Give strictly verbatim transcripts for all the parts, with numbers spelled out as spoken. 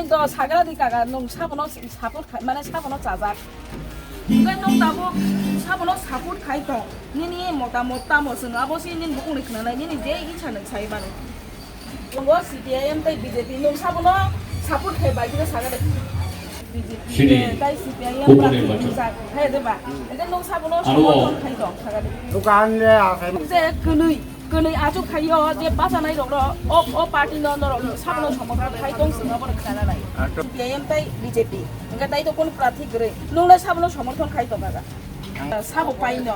To sagra di kaka, nwng sabono support khai, mane sabono chajak. Hwnkhe nwng tabuk sabono support khai tong. Nini motamot tamo chwng abo se nini bukungni khwnanai, nini je icha nwng sai mano. Tongo C P I M tei B J P, nwng sabono support khai bai khe sagra di. Sini B J P tei C P I M kubuni party bachuk. Rijak, hai de ba? Hwnkhe nwng sabono aro somorthon khai tong, sagra di. Dukan le asai. Je kwnwi. Kwnwi achuk khaio je bachanai rokno o, o party no norok sabono somorthon khai tong chwng abono khna nanai. Ato. C P I M tei B J P. Hwnkhe tei to kun prarthi kwrwi. Nwng nai sabono somorthon khai tong kha. Sabo pai no.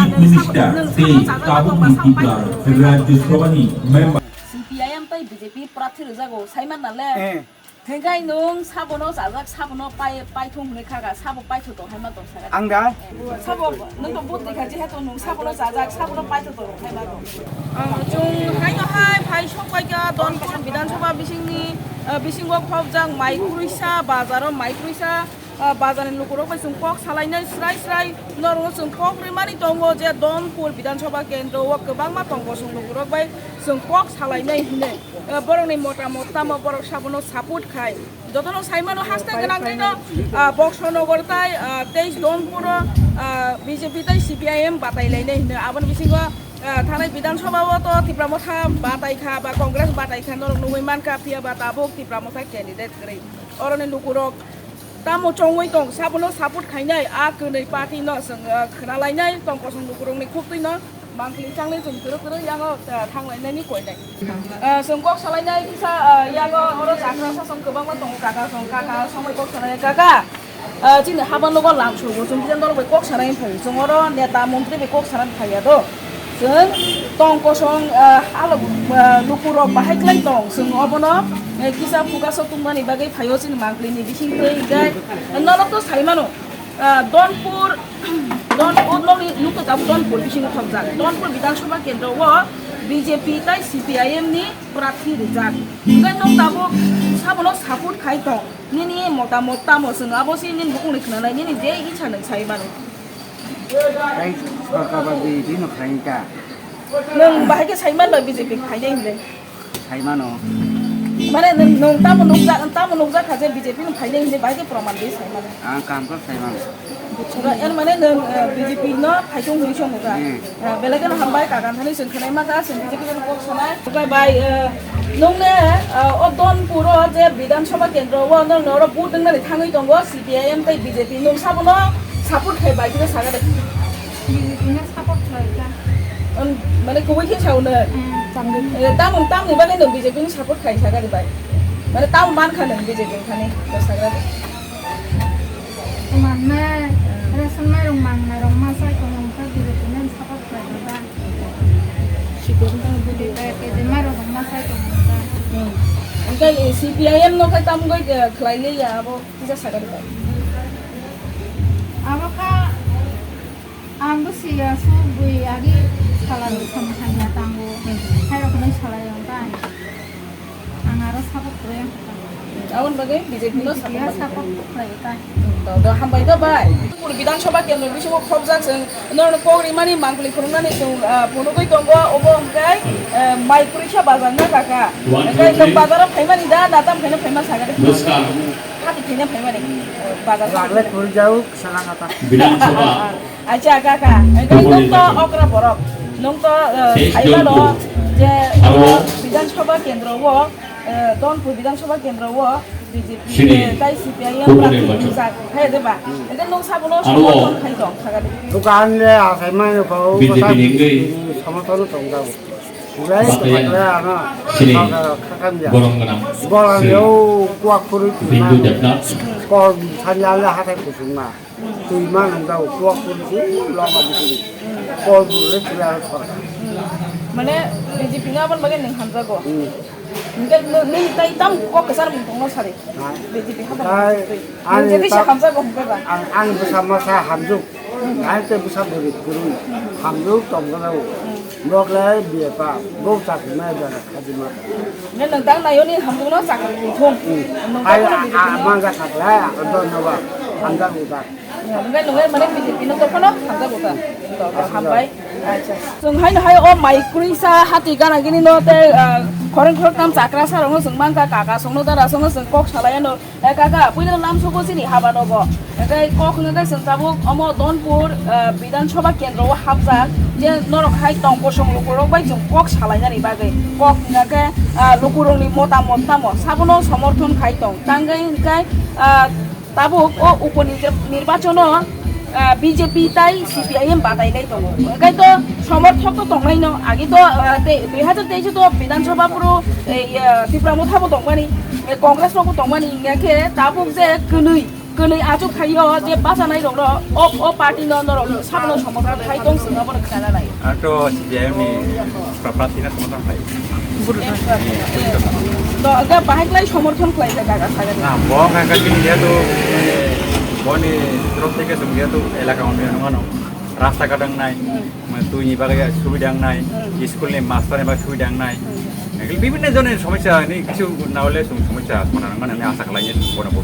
Minister tei tabuk ni Speaker Rajya Sabha ni member. C P I M tei B J P prarthi rwjago, sai man na le. Eh. Hwnkhe nwng sabono chajak, sabono pai, paithung hwnwi kha kha, sabo paithu tong hai ma tong sakha. Ang da? Sabo nwng to buddhi kha, jehetu nwng sabono chajak, sabono paithu tong hai ma tong. Ang chwng haino hai phai sok pai kha Donpur Bidhan Sabha bisingni, ah, bisingo khopjak mai kwrwisa, bazaro mai kwrwisa, ah, bazarni lukurok bai chwng kok salainai srai srai norokno chwng kok rwmani tongo je Donpur Bidhan Sabha kendro o kwbangma tong bosong lukurok bai chwng kok salainai hwnwi. Ah, borokni motamot tamo borok sabono support khai. Jotono sai mano haste gwnang tei no, ah, Boxer Nagar tai, ah, teis Donpuro, ah, B J P tai C P I M batai lainai hino. Aboni bisingo, ah, thanai Bidhan Sabha o to Tipra Motha batai kha ba Congress batai kha norok nugui man kha, phiya ba tabuk Tipra Motha candidate kwrwi. Oroni lukurok tamo chongwi tong, sabono support khainai, a kwnwi party no chwng, ah, khna lainai, tong kosong lukurokni khuktwi no. Mangpili changle chwng kwrwi kwrwi yango, ah, thanglainani koinai. Ah, chwng kok salainai kisa, ah, yango oro jagra sasong kwbangma tongo kaka, chwng kaka, somoi kok salainai kaka. Ah, chini haba nogo lam sugo, chwng kisa norok bai kok sanai phai. Chwng oro neta montri bai kok sanai phaiya do. Chwng tong kosong, ah, alo, ah, lukurok bahai klai tong. Chwng obono, eh, kisa focus o tongmani bagwi phaio chini mangpili ni bising tei hinkhe norok to sai mano. Ah, Donpur, Donpur nokni nukto tabuk Donpur bisingo thopjak. Donpur Bidhan Sabha kendro o B J P tai C P I M ni prarthi rijak. Hwnkhe nwng tabuk sabono support khai tong. Nini motamot tamo chwng abo se nini bukungni khwnanai, nini je icha nwng sai mano. Tei sorkar ba B J P no khlai ta. Nwng bahai khe sai man ba B J P khainai hwnwi? Sai mano. Mane nwng, nwng tamo nukjak, tamo nukjak kha je B J P no phainai hinwi bahai khe proman di sai mano. Ang kaham khe sai mano. Oro er mane nwng, eh, B J P no phaithung hinwi song kha. Hmm. Eh, belai kheno hambai kagan thani chwng khwnai ma kha, chwng B J P no kok sanai. Okai bai, eh, nwng ne, eh, o Donpur o je Bidhan Sabha kendro o nwng oro vote nwngnani thangwi tongo C P I M tei B J P, nwng sabono support khai bai khe saga de. B J P no support khlai kha. Mane kubui khe sao nai. Hmm. Eh, tamoni, tamoni bagwi nwng B J P ni support khai sakha ri bai. Mane tamo man kha nwng B J P ni thani, to sakha ri. Manna, ration mairung manna rok ma sai tong kha, B J P ni support khlai kha. Sikon ta budi ta ke de mairung ma sai tong kha. Hmm. Hwnkhe C P I M no khai tamo goi, eh, khlai le ya abo kisa sakha ri bai. Abo kha Ang bo siya su bui agi salai samsanya tango. Hmm. Hai rok nai salai ang ta. Ang aro support kore ang ta. Aboni bagwi B J P no B J P support kore. Support kore ta. To, to, hambai ta bai. Pur Bidhan Sabha kendro bisingo khobjak chwng norokno kok rimani mangpili phunuknani chwng, ah, phunugwi tongo, obo hwnkhe, eh, mai kwrwisa bazar na kaka. Hwnkhe nwng bazaro phaimani da, natam khaina phaima saga de. Hati khaina phaimani, eh, bazar. Lagle khurjao sana kata. Bidhan Sabha. Acha, kaka, hwnkhe nwng to okra borok, nwng to, eh, saimano je Bidhan Sabha kendro o, eh, Donpur Bidhan Sabha kendro o B J P, eh, tai C P I M prarthi rijak, hai de ba? Hwnkhe nwng sabono somorthon khai tong, saga de. Dukan le asai mano kho, B J P ni wngwi somorthon tong jao. Ulai khaklai ano, sini khakam ya. Borong gwnang. Borong yo kuak khurui Bindu Debnath. Kor sanya le hatai kusuma. Twi ma nang jao, kuak pun si, lama di sini. Kol buru le chula thor. Mane B J P no aboni bagwi nwng hamjago. Hmm. Hwnkhe nw-, nini tai tam kok kwchar mung tongno sari. Ha? B J P haba. Tai, nwng ani je ta-, bisa hamjago hwnkhe ba? Ang, ang bwsa masa hamjuk. Hmm. Ang te bwsa bwrwi kwrwi. Hmm. Hamjuk tongno. Hmm. Nok lai biya pa, bok chakri ma jana khajima. Nang nang tang nayo ni hamjung no chakri ni thung. Hmm. Nang ai, tang a, a, manga sakla, a, don no ba, hamjak utak. Ya, nang nang mane B J P no tokhono hamjak utak. To, to, hambai. Acha. Chwng haino hai o mai kwrwisa hati gana gini no tei, ah, khorang khoroktam chakra sarokno chwng mankha, kaka songno dara songno chwng kok salai ano. Eh, kaka, puila lam sogo chini haba nogo. Hwnkhe kok hwnkhe chwng tabuk omo Donpur, ah, Bidhan Sabha kendro o hapjak je norok hai tong kosong lukurok bai chwng kok salainani bagwi. Kok hwnkhe, ah, lukurokni motamot tamo sabono somorthon khai tong. Tangwi hwnkhe, ah, tabuk o upo nirja-, nirbachono, ah, B J P tai C P I M batailai tongo. Hwnkhe to somorthok to tongnaino. Agi to, ah, tei, dui hajar teis to Bidhan Sabha phuru, eh, ya, Tipra Motha bo tongmani, eh, Congress rok bo tongmani, hwnkhe tabuk je kwnwi, kwnwi achuk thaio je bachanai rokno o, o party no norok sabono somorthon khai tong chwng abono khna nai. Ang to C P I M ni pra-, prarthi no somorthon khlai. To, hwnkhe bahai klai somorthon khlai kha kaka sagani. Na, bo hwnkha kha chini jehetu, eh, boni torop theke chwng jehetu elaka unnoyon wngmano, rasta ghat wngnai, mane twi ni bagwi subida wngnai, school ni master ni bagwi subida wngnai. Bibhinno joni somosya ni kichu na hole chwng somosya samadan wngmani hinwi asa khlai bono bo.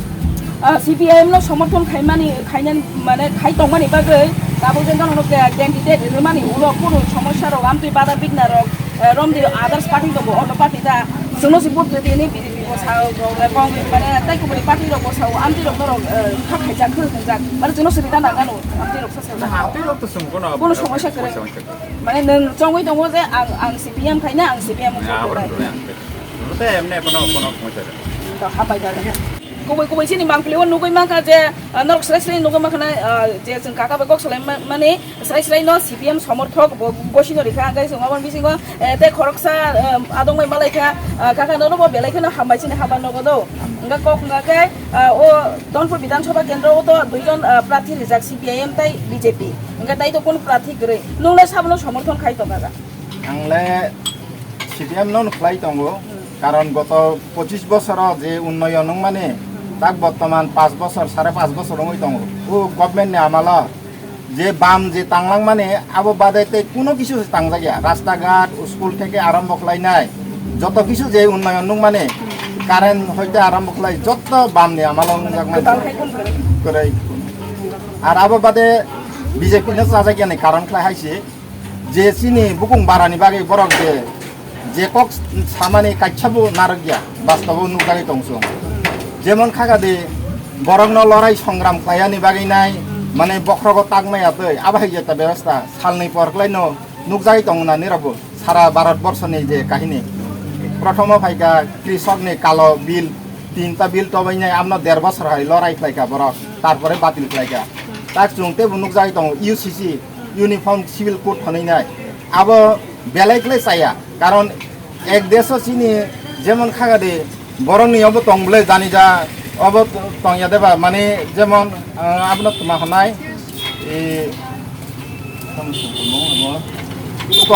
Ah, C P I M no somorthon khaimani, khainani, mane khai tongmani bagwi tabuk jeng jang no candidate rwmani ulo kunu somosya rok amtwi bada bigna rok, eh, romdi others party tongo, ono party ta chwngno se vote rwdi hinwi B J P bo sao, bo, eh, Congress mane tei kubuni party rok bo sao, amtwi rok norok, eh, kha khaijak khe hwnjak, mane chwngno se rida nang ano, amtwi rok sa sa. Na, amtwi rok to chwng bono Bono somosya kwrwi. Somosya kwrwi. Mane nwng chongwi tongo je ang, ang C P M khaina, ang C P M Ya, khainai. Aboni, aboni. Tei emne bono, bono somosya kwrwi. To, hapai da. Kubui kubui chini mangpili o nugui mankha je, ah, norok srai srai nugui mankha na, ah, je chwng kaka bai kok salai ma-, mani srai srai no C P M somorthok bo gosino rikha, hwnkhe chwng aboni bisingo, eh, tei khoroksa, eh, adong bai malai kha, ah, kaka nono bo belai kheno hambai chini haba nogo do. Hwnkhe kok hwnkha khe, ah, o Donpur Bidhan Sabha Kendro o to duijon, ah, prarthi rijak C P I M tei B J P. Hwnkhe tei to kunu prarthi kwrwi. Nwng le sabono somorthon khai tong kaka. Ang le C P M no khlai tongo, karon goto pochis bosoro je unnoyon wngmani, tak bortoman panch bosor, sare panch bosor wngwi tongo. O government ni amalo je bam je tanglangmani, abo bade tei kuno kisu tangjak ya. Rasta ghat, school theke arombo khlainai, joto kisu je unnoyon wngmani, current hoite arombo khlai, joto bam ni amalo wngjakmani. Kwtal khai kun kwrwi. Kwrwi. Ar abo bade B J P no chajak yani karon khlai hai se. Je chini bukung barani bagwi borok je, je kok samani kaisa bo narwk ya, bastobo nukjagwi tong chwng. Jemon kha kha di, borokno lorai songram khlaiyani bagwi nai, mane bokhrogo tak maya twi, abo hai jeta bebostha salnwi por kwlaino nukjagwi tongo na nirok bo sara Bharat borso ni je kahini. Prothomo phaikha Krisok ni kalo bill, tinta bill tobainai, amno der bosor hai lorai khlaikha borok, tarpore batil khlaikha. Tak chwng teibo nukjagwi tongo U C C, Uniform Civil Code hwnwi nai. Abo belai khlai chaya, karon ek deso chini jemon kha kha di, borokni obo tong bwle jani ja, obo tongya deba, mane jemon, ah, abono tma hwnai, e, tamo se tongmo obo. Uko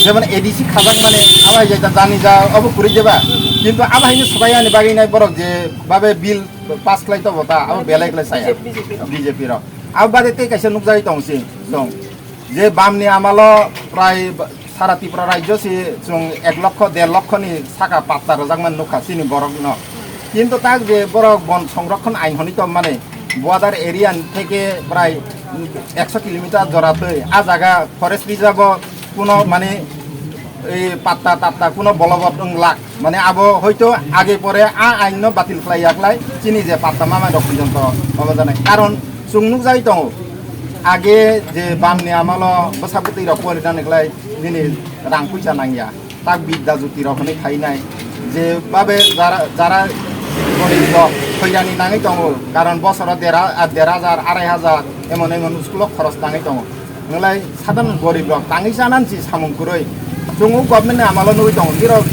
jemon A D C khajak mani, abo hai jani ja, obo kwrwi deba. Kintu abo haino swbai yani bagwi nai borok je babe bill pass khlai tobo ta, abo belai khlai chaya. B J P, B J P rok. B J P rok. Abo bade tei kaisa nukjagwi tong si, tong. Je bamni amalo prai ba-, sara Tripura rajyo si chwng ek lokho, der lokho ni saka patta rwjakmani nukha chini borokno. Kintu tak je borok bon songrokhon ain hwnwi tongmani, border area theke prai ekso kilometer jora twi, a jaga forest reserve o kuno mani ei patta tatta kuno bolobot wng lak. Mane abo hoito age pore a ain no batil khlai ya khlai chini je patta mama rok porjonto obo janai. Karon chwng nukjagwi tongo. Age je bamni amalo bwsa bwtwi rok pori nani khlai nini rang puisa nangya. Tak bidda juti rok hwnwi khainai. Je babe jara, jara gorib rok phairani nangwi tongo. Karon bosoro dera, a, der hajar, arai hajar, emon emon school o khoros nangwi tongo. Nwlai sadharon gorib rok tangwi chanani si samung kwrwi. Chwng o government ni amalo nugwi tongo. Nirok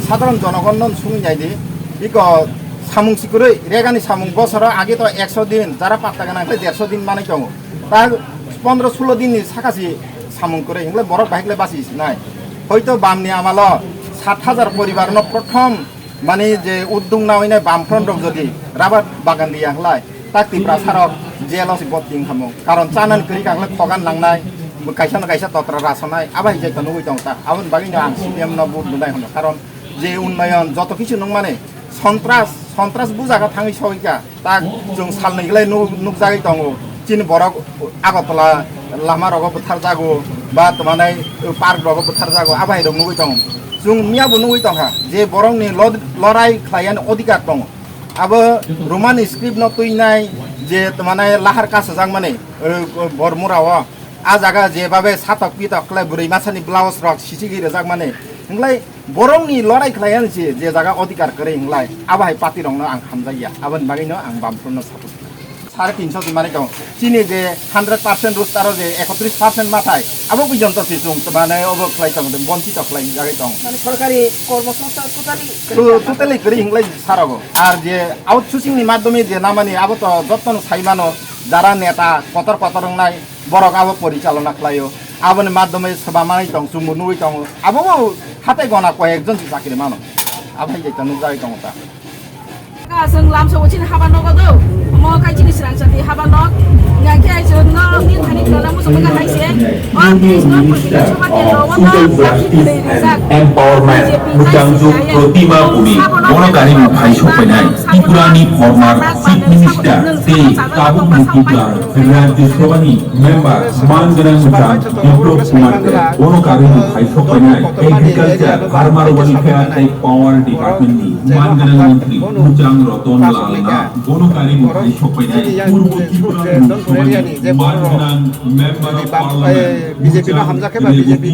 sadharon jonogon no sungwi nai di. Iko samung si kwrwi. Regani samung bosoro age to ekso din, jara patta gana khe derso din manwi tongo. Ta pondro sulo din ni saka si samung kwrwi. Hingle borok bahai kle basi nai. Hoito bamni amalo sat hajar poribar no prothom mani je uddung nawi nai bam front rok jodi rabar bagan riya hinglai. Tak Tiprasa rok jail o se bot ting khamung. Karon chanan kwrwi kha khlai khogan nangnai, bo kaisa no kaisa totra rasonai, abo hai jai to nugwi tong ta. Aboni bagwi no ang C P M no vote rwnai hwno. Karon je unnoyon joto kichu nungmani sontras, sontras bujaga thangwi sogwi kha. Tak chwng salnwi glai nuk-, nukjagwi tongo. Chini borok Agartala, Lama rogo bwthar jago, ba tongmani park rogo bwthar jago, abai rok nugwi tongo. Chwng miya bo nugwi tongkha je borokni lo-, lorai khlaiyani odhikar tongo. Abo Roman script no twinai je tongmani lahar kasajakmani, eh, bor mura o. A jaga je babe satok pitok khlai bwrwi masani blouse rok sisigwi rwjakmani. Hinglai borokni lorai khlai ani se je jaga odhikar kwrwi hinglai abo hai party rokno ang hamjakya. Aboni bagwino ang Bamfront no support khlai. Sare tinso se manwi tongo. Chini je hundred percent roster o je ekotris percent mathai abo pojjonto se chwng mane obo khlai tong, bonchito khlai jagwi tong. Mane sorkari kormosongsthan totally kwrwi. To-, totally kwrwi hinglai sarogo. Ar je outsourcing ni madhyome je namani abo to jottono sai mano, jara neta kotor kotor wngnai, borok abo porichalona khlaio. Aboni madhyome swbamani tong, chwngbo nugwi tongo. Abobo hatai gona koi ekjon se chakri mano. Abo hai jai ta nukjagwi tongo ta. Ka chwng lamsa o chini haba nogo do. Omo kai chini srang sati haba nog. Nga khe ai chwng no ni thani kala musu ka hai se. O Bidhan Sabha kendro o no sakhi kwrwi rijak. Empowerment, Muchangju Protima Bhumi, bono kari mukhai sokpainai, Tripurani former Chief Minister tei tabuk Mukitwng Rajya Sabhani member man gwnang Muchang Biplab Kumar Deb, bono kari mukhai sokpainai, agriculture, farmer welfare tei power department ni man gwnang montri Muchang Ratan Lal Nath, bono kari mukhai sokpainai, Purbo Tripura Lok Sabhani man gwnang member of parliament Muchang Rebati Deb,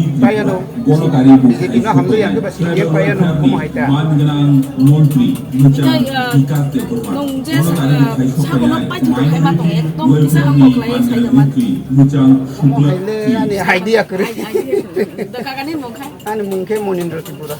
bono kari mukhai sokpainai, tribal welfare ni man gwnang montri Muchang Bikas Debbarma, bono kari mukhai sokpainai, minority welfare ni man gwnang montri Muchang Suklai. Ani idea kwrwi. Ani mung khe Monindra Tripura.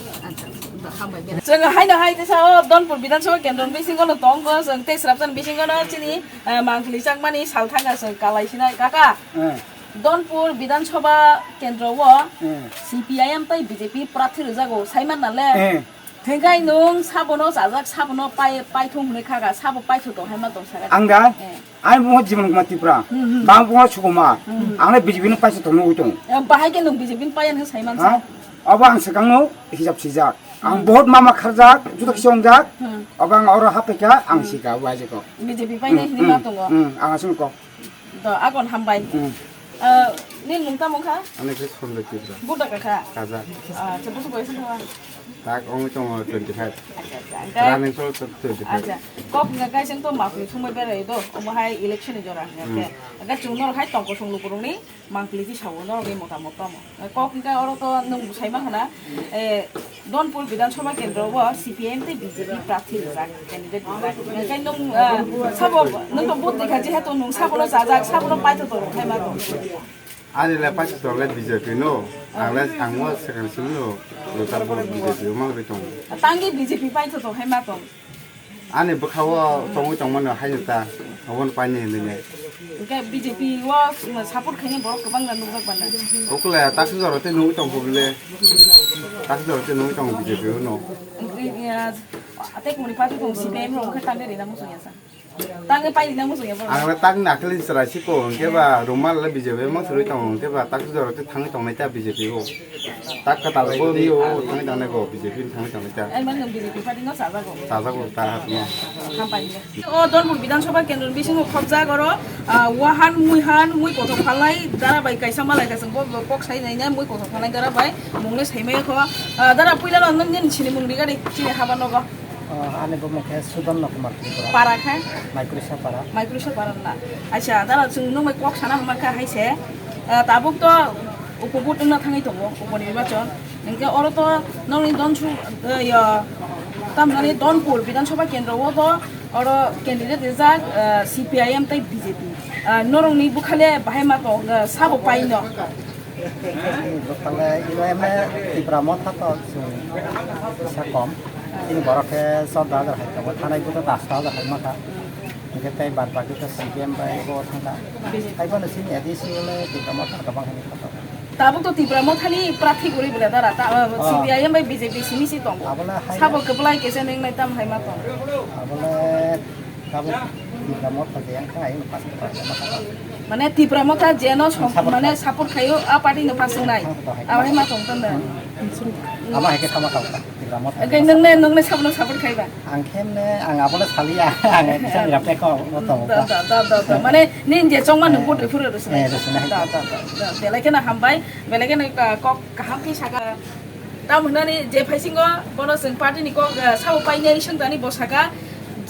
Chwng haino hai tisa o Donpur Bidhan Sabha Kendro ni bisingo no tongo, chwng tei srapjani bisingo no chini, eh, mangkhli chakmani sal thangkha chwng kalai sinai kaka. Eh. Donpur Bidhan Sabha Kendro o, eh, C P I M tei B J P prarthi rwjago, saiman na le? Eh. Thengkai nwng sabono chajak, sabono pai, paithung hwnwi khaka, sabo paithu tong hai ma tong saka. Ang da? Eh. Ai bo Jibon Kumar Tripura. Hmm, hmm. Bang bo Sukumar. Hmm. Ang le B J P no paisa tong nugwi tongo. Eh, bahai khe nwng B J P ni payan hwn saiman sa. Ha? Abo ang swkang no hisab sijak. Ang, hmm, bahut mama kharjak, juda kisi ongjak. Hmm. Abo ang oro haphaikha, ang, hmm, sika abo aje ko. B J P painai, hmm, hwnwi ma, hmm, tongo. Hmm, ang aswk ko. Do, agon hambai. Hmm. Ah, nini mung tamo kha? Ani khe Sanjay Tripura. Buda kha kha? Kaza. Ah, acha, busu boyos kha? Tak ong tongo twenty five. Acha, acha. Running solo twenty five. Acha. Kok hwnkha kaisa to mapli thumbai berai do. Omo hai election ni jora hwnkha. Hmm. Khe. Aga chwng norok hai tongkosong lukurokni mangpili ti sawo norokni motamot tamo. Kok hwnkha oro to nwng bwsai ma hwna, eh, Donpur Bidhan Sabha Kendro o C P I M tei B J P prarthi rijak, candidate rijak. Hwnkhe nwng, eh, sabo nwng to vote rikha, jehetu nwng sabono chajak, sabono paitho tong khai ma tong. Ani le paitho tong le B J P no, ang le ang mo second sim no, lo ta bo B J P o mang ri tong. Tangwi B J P paitho tong khai ma tong. Ani bwkha o chongwi tongmano haino ta, obono paini hinwi nai. Hwnkhe B J P o support khainai borok kwbang da nukjak bana. Okle taksuk jora tei nugwi tongkho bole. Taksuk jora tei nugwi tongo B J P o no. Hwnkhe, ah, tei kumuni party tong C P I M rok hwnkhe tangwi rina muchung ya sa. Tangwi pai rina muchung ya borok. Ang le tak nakhli chwrai si ko hwnkhe ba rumal le B J P mang suri tongo hwnkhe ba taksuk jora tei thangwi tongnai ta B J P o. Tak kwtal bo ni o thangwi tangnai bo B J P ni thangwi tangnai ta. Ai man B J P party no chajago. Chajago ta hat no. Hampai le. O Donpur Bidhan Sabha Kendro ni bisingo khobjak oro, ah, wahan, muihan, mui kothok phalnai dara bai kaisa malai kaisa bo kok sai nai nai mui kothok phalnai dara bai mung le sai mai kho. Ah, dara puila no nini sini mung rigari chini haba nogo. Ah, ani bumung khe Sudan Kumar Tripura. Para khe? Maikrisa para. Maikrisa para na. Acha, dara chwng nung bai kok sana hama kha hai se. Ah, tabuk to Upobut wngna thangwi tongo, uponirbachon. Hwnkhe oro to nokni Donsu, eh, yo, tamjani Donpur Bidhan Sabha Kendro o to oro candidate rijak, eh, C P I M tei B J P. Ah, norokni bwkhale bahai ma tong, eh, sabo paino. Bwkhale ino M A Tipra Motha to chwng kisa kom. Chini borok khe chorda hajar hai tongo, thanai bo to dasta hajar hai motha. Hwnkhe tei bad baki to C P M bai bo thangkha. Hai phano chini A D C le Tipra Motha kwbang hai kha. Tabuk to Tipra Mothani prathi guri bwle dara, ta, ah, C P I M bai B J P simi si tongo. Abono hai sabo kwplai kesa neng nai tam hai ma tong. Abono tabuk Tipra Motha je yang kha, ayung pas kha, pas kha. Mane Tipra Motha jeno som-, mane support khayo, a party no pasung nai. Abo hai ma tong tanda. Ama hai khe sama kha. Oke, nung ne, nung ne sabono support khai ba? Ang khe ne, ang abono saliya, ang kisa ni rapte ko, mo to. Da, da, da, da, da. Mane, nin je chongma nung vote phuru rwsna. Eh, rwsna. Da, da, da, da. Belai kheno hambai, belai kheno, ah, kok kaham khe saka. Tam hwnani je phaisingo bono chwng party ni kok, ah, sabo painai swngtani bo saka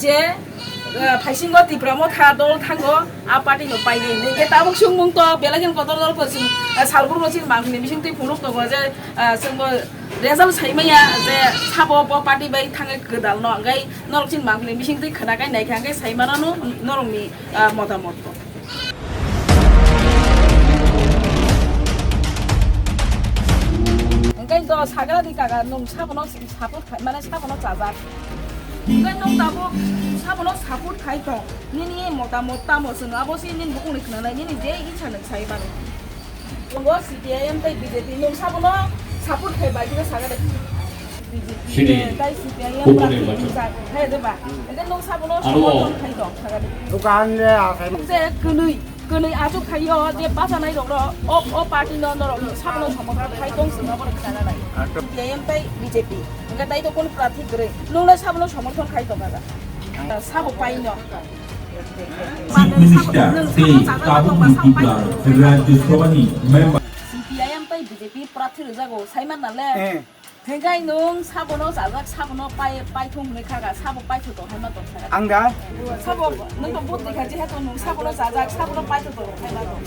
je, ah, phaisingo Tipra Motha dol thango, a party no painai. Hwnkhe tabuk swngmung to belai kheno kotor dol ko chwng, ah, salbur bo chini mangkhni bising twi phunuk tongo je, ah, chwngbo result saimaya je sabo bo party bai thangwi gwdal no, hwnkhe norok chini mangkhni bising twi khwnakai naikha hwnkhe saimano no norokni, ah, motamot bo. Hwnkhe do sagra di kaga nung sabono support khai, mane sabono chajak. Hwnkhe nung tabuk sabono support khai tong. Nini motamot tamo chwng abo se nini bukungni khwnanai, nini je icha nung sai mano. Tongo C P I M tei B J P, nung sabono support khai bai khe saga de. Sini, tei C P I M party ni jak, hai de ba. Ede nung sabono aro support khai tong saga de. Dukan le asai. Je kwnwi, kwnwi achuk thaio je bachanai rok ro, o, o party no norok sabono somorthon khai tong sing abo khana nai. C P I M tei B J P. Hwnkhe tai to kun prarthi kwrwi. Nung le sabono somorthon khai tong saga. Sabo pai no. Chief Minister tei tabukni Tipra Rajya Sabhani member. C P I M tei B J P prarthi rwjago, saiman nale. Eh. Hwnkhe nung sabono chajak, sabono pai, paithung hwnwi kha ga, sabo paithu tong hwnma tong kha ga. Ang da? Sabo, nung to vote rikha, jehetu nung sabono chajak, sabono paithu tong hwnma tong.